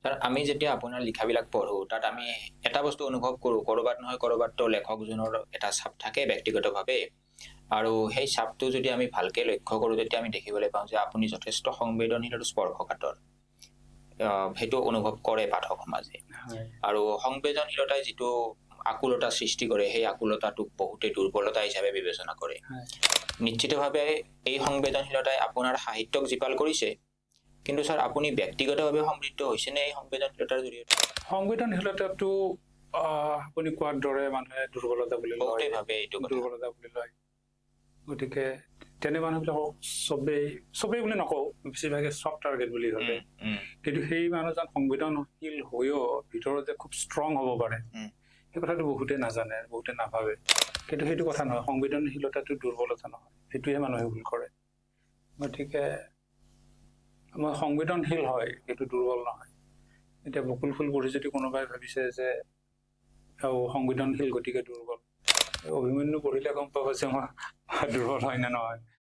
Sir, আমি যেতিয়া আপোনাৰ লিখাবিলাক পঢ়ো, তাত আমি এটা বস্তু অনুভৱ কৰোঁ, ক'ৰবাত নহয় ক'ৰবাততো লেখকজনৰ এটা চাপ থাকে ব্যক্তিগতভাৱে, আৰু সেই চাপটো যদি আমি ভালকে লক্ষ্য কৰোঁ, তেতিয়া আমি দেখিবলৈ পাওঁ যে আপুনি যথেষ্ট সংবেদনশীল আৰু স্পৰ্শকাতৰ। সেইটো অনুভৱ কৰে পাঠক সমাজে। আৰু সংবেদনশীলতাই যিটো আকুলতা সৃষ্টি কৰে, সেই আকুলতাটোক বহুতে দুৰ্বলতা হিচাপে বিবেচনা কৰে। নিশ্চিতভাৱে এই সংবেদনশীলতাই আপোনাৰ সাহিত্যক জীপাল কৰিছে, কিন্তু ছাৰ, আপুনি ব্যক্তিগতভাৱে সমৃদ্ধ হৈছেনে এই সংবেদনশীলতাৰ জৰিয়তে? সংবেদনশীলতাটো আপুনি কোৱাৰ দৰে মানুহে দুৰ্বলতা বুলি লয়। বহুতে ভাবে এইটো কথা। দুৰ্বলতা বুলি লয়। গতিকে তেনে মানুহবিলাকক চবেই, চবেই বুলি নকওঁ, বেছিভাগে চফ্ট টাৰ্গেট বুলি ভাবে। কিন্তু সেই মানুহজন সংবেদনশীল হৈও ভিতৰত যে খুব ষ্ট্ৰং হ'ব পাৰে, সেই কথাটো বহুতে নাজানে, বহুতে নাভাবে। কিন্তু সেইটো কথা নহয়, সংবেদনশীলতাটো দুৰ্বলতা নহয়, সেইটোহে মানুহে ভুল কৰে। গতিকে মই সংবেদনশীল হয়, সেইটো দুৰ্বল নহয়। এতিয়া বকুল ফুল পঢ়ি যদি কোনোবাই ভাবিছে যে সংবেদনশীল গতিকে দুৰ্বল, অভিমন্যু পঢ়িলে গম পাব যে মই দুৰ্বল হয় নে নহয়।